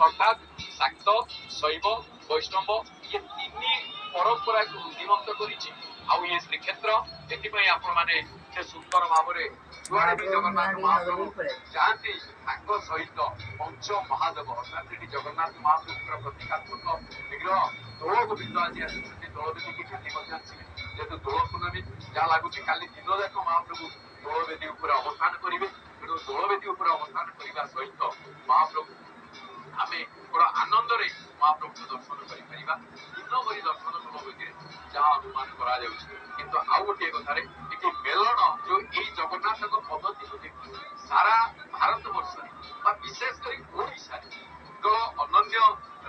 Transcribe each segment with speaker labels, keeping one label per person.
Speaker 1: ଅର୍ଥାତ୍ ଶାକ୍ତ, ଶୈବ, ବୈଷ୍ଣବ ଇଏ ତିନି ପରମ୍ପରାକୁ ରୁଦ୍ଧିମନ୍ତ କରିଛି ଆଉ ଇଏ ଶ୍ରୀକ୍ଷେତ୍ର। ଏଥିପାଇଁ ଆପଣମାନେ ସେ ସୁନ୍ଦର ଭାବରେ ଯୁଆଡେ ବି ଜଗନ୍ନାଥ ମହାପ୍ରଭୁ ଯାଆନ୍ତି, ତାଙ୍କ ସହିତ ପଞ୍ଚ ମହାଦେବ, ଅର୍ଥାତ୍ ଏଠି ଜଗନ୍ନାଥ ମହାପ୍ରଭୁଙ୍କର ପ୍ରତୀକାତ୍ମକ ବିଗ୍ରହ ଦୋଳ ଗୋବିନ୍ଦ ଆଜି ଆସୁଛନ୍ତି। ଦୋଳ ବେଦୀକି କାଲି ମଧ୍ୟ ଆସିବେ। ଯେହେତୁ ଦୋଳ ପୂର୍ଣ୍ଣମୀ, ଯାହା ଲାଗୁଛି କାଲି ଦିନ ଯାକ ମହାପ୍ରଭୁ ଦୋଳ ବେଦୀ ଉପରେ ଅବସ୍ଥାନ କରିବେ। ତେଣୁ ଦୋଳ ବେଦୀ ଉପରେ ଅବସ୍ଥାନ କରିବା ସହିତ ମହାପ୍ରଭୁ ଆମେ ବଡ ଆନନ୍ଦରେ ମହାପ୍ରଭୁଙ୍କୁ ଦର୍ଶନ କରିପାରିବା ଦିନ ଭରି ଦର୍ଶନ ଦୋଳ ବେଦୀରେ, ଯାହା ଅନୁମାନ କରାଯାଉଛି। କିନ୍ତୁ ଆଉ ଗୋଟିଏ କଥାରେ ଏଠି ମେଲଣ ଯୋଉ ଏଇ ଜଗନ୍ନାଥଙ୍କ ପଦ୍ଧତିକୁ ଦେଖି ସାରା ଭାରତ ବର୍ଷରେ ବା ବିଶେଷ କରି ଓଡ଼ିଶାରେ, ଉତ୍କଳ ଅନନ୍ୟ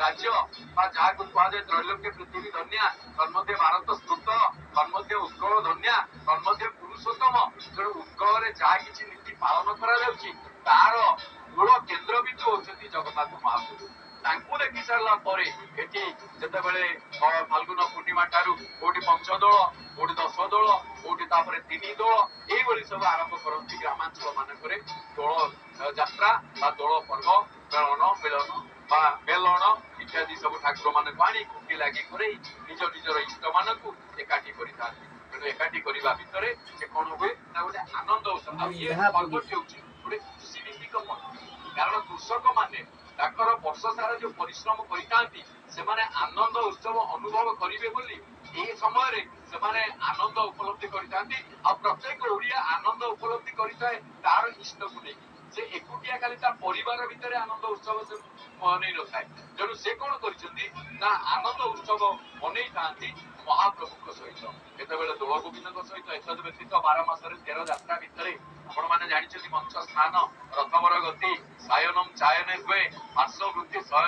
Speaker 1: ରାଜ୍ୟ ବା ଯାହାକୁ କୁହାଯାଏ ତ୍ରୈଲୋକ୍ୟ ପୃଥିବୀ ଧନ୍ୟା, ତନ୍ମଧ୍ୟ ଭାରତ ସ୍ତୁତ, ତନ୍ମଧ୍ୟ ଉତ୍କଳ ଧନ୍ୟା, ତନ୍ମଧ୍ୟ ପୁରୁଷୋତ୍ତମ। ତେଣୁ ଉତ୍କଳରେ ଯାହା କିଛି ନୀତି ପାଳନ କରାଯାଉଛି, ତାର ମୂଳ କେନ୍ଦ୍ରବିନ୍ଦୁ ହଉଛନ୍ତି ଜଗନ୍ନାଥ ମହାପ୍ରଭୁ। ତାଙ୍କୁ ଦେଖି ସାରିଲା ପରେ ଏଠି ଯେତେବେଳେ ଫାଲ୍ଗୁନ ପୂର୍ଣ୍ଣିମା ଠାରୁ କୋଉଠି ପଞ୍ଚଦୋଳ, କୋଉଠି ଦଶ ଦୋଳ, କୋଉଠି ତାପରେ ତିନି ଦୋଳ, ଏଇଭଳି ସବୁ ଆରମ୍ଭ କରନ୍ତି ଗ୍ରାମାଞ୍ଚଳ ମାନଙ୍କରେ ଦୋଳ ଯାତ୍ରା ବା ଦୋଳ ପର୍ବ, ମେଳଣ, ମିଳନ ବା ମେଲଣ ଇତ୍ୟାଦି ସବୁ ଠାକୁର ମାନଙ୍କୁ ଆଣି ଖୁଣ୍ଟି ଲାଗି କରେଇ ନିଜ ନିଜର ଇଷ୍ଟ ମାନଙ୍କୁ ଏକାଠି କରିଥାନ୍ତି। ତେଣୁ ଏକାଠି କରିବା ଭିତରେ ସେ କଣ ହୁଏ ନା ଗୋଟେ ଆନନ୍ଦ ଉତ୍ସବ। ଆଉ ଇଏ ପର୍ବଟି ହେଉଛି ଗୋଟେ କୃଷି ଭିତ୍ତିକ ପର୍ବ, କାରଣ କୃଷକ ମାନେ ତାଙ୍କର ବର୍ଷ ସାରା ଯୋଉ ପରିଶ୍ରମ କରିଥାନ୍ତି, ସେମାନେ ଆନନ୍ଦ ଉତ୍ସବ ଅନୁଭବ କରିବେ ବୋଲି ଏହି ସମୟରେ ସେମାନେ ଆନନ୍ଦ ଉପଲବ୍ଧି କରିଥାନ୍ତି। ଆଉ ପ୍ରତ୍ୟେକ ଓଡିଆ ଆନନ୍ଦ ଉପଲବ୍ଧି କରିଥାଏ ତାର ଇଷ୍ଟକୁ ନେଇକି। ସେ ଏକୁଟିଆ ଖାଲି ତା ପରିବାର ଭିତରେ ଆନନ୍ଦ ଉତ୍ସବ ସେ ମନେଇ ନଥାଏ। ତେଣୁ ସେ କଣ କରିଛନ୍ତି ନା ଆନନ୍ଦ ଉତ୍ସବ ମନେଇଥାନ୍ତି ମହାପ୍ରଭୁଙ୍କ ସହିତ, କେତେବେଳେ ଦୋଳ ଗୋବିନ୍ଦଙ୍କ ସହିତ। ଏତଦ ବ୍ୟତୀତ 12 ମାସରେ 13 ଯାତ୍ରା ଭିତରେ ଆପଣମାନେ ଜାଣିଛନ୍ତି ମଞ୍ଚ ସ୍ନାନ, ରଥବର ଗତି, ସାୟନମ ଚାୟନେ ହୁଏ, ପାର୍ଶ୍ୱବୃତ୍ତି ଶୟନ